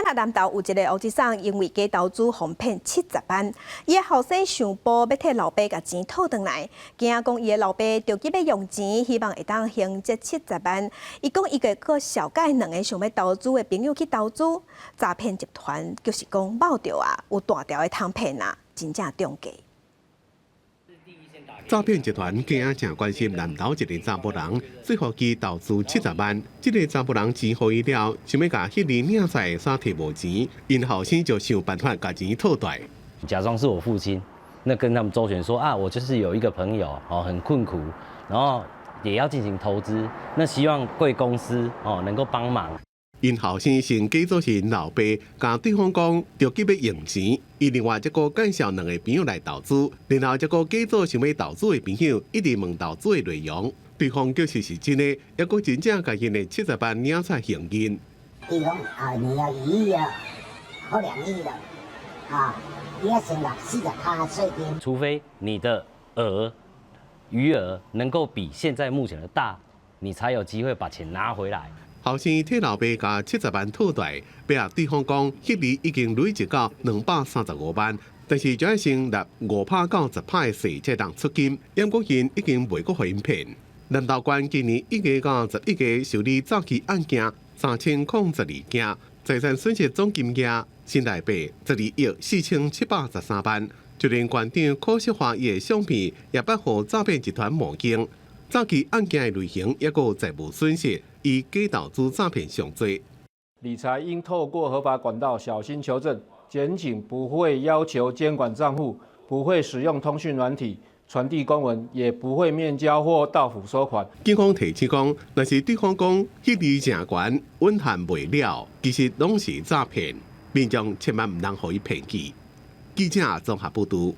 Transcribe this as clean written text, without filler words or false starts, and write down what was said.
啊，南投有一个烏吉桑，因為假投資予騙70萬，伊的後生想報欲替老爸共錢討轉來，驚講伊的老爸著急欲用錢，希望會當還這七十萬。伊講伊會閣紹介兩个想欲投資的朋友去投資，詐騙集團就是講冒著啊，有大條的通騙啊，真正中計。詐騙集團今仔正關心南投一个查埔人，說予伊投資七十萬，這个查埔人錢予伊了，想欲共彼个領債煞提無錢，𪜶後生就想辦法共錢討回。假裝是我父親，那跟他們周旋說啊，我就是有一個朋友哦，很困苦，然後也要進行投資，那希望貴公司哦能夠幫忙。𪜶後生先假做是老爸，共對方講著急欲用錢，伊另外一個介紹兩个朋友來投資，然後這個假做想欲投資的朋友一直問投資的內容，對方表示是真的，猶閣真正共𪜶的七十萬領出現金。伊講啊，你要1億啊，或2億了，啊，你要先納40%稅金。除非你的額餘額能夠比現在目前的大，你才有機會把錢拿回來。後生替老爸共七十萬討回，欲共對方講，彼個已經累積到235萬，但是就愛先納5趴到10趴的稅才當出金。毋過𪜶已經袂閣予𪜶騙。南投縣今年1月到11月受理詐欺案件3012件，財產損失總金額新台幣12億4713萬。就連縣長柯淑華伊的相片也捌予詐騙集團冒用。詐欺案件的類型抑閣有財務損失，以假投資詐騙上濟。理財應透過合法管道，小心求證。檢警不會要求監管賬戶，不會使用通訊軟體傳遞公文，也不會面交或到府收款。警方提醒講，若是對方講彼個誠懸，穩還袂了，其實攏是詐騙，民眾千萬毋通予伊騙去。記者綜合報導。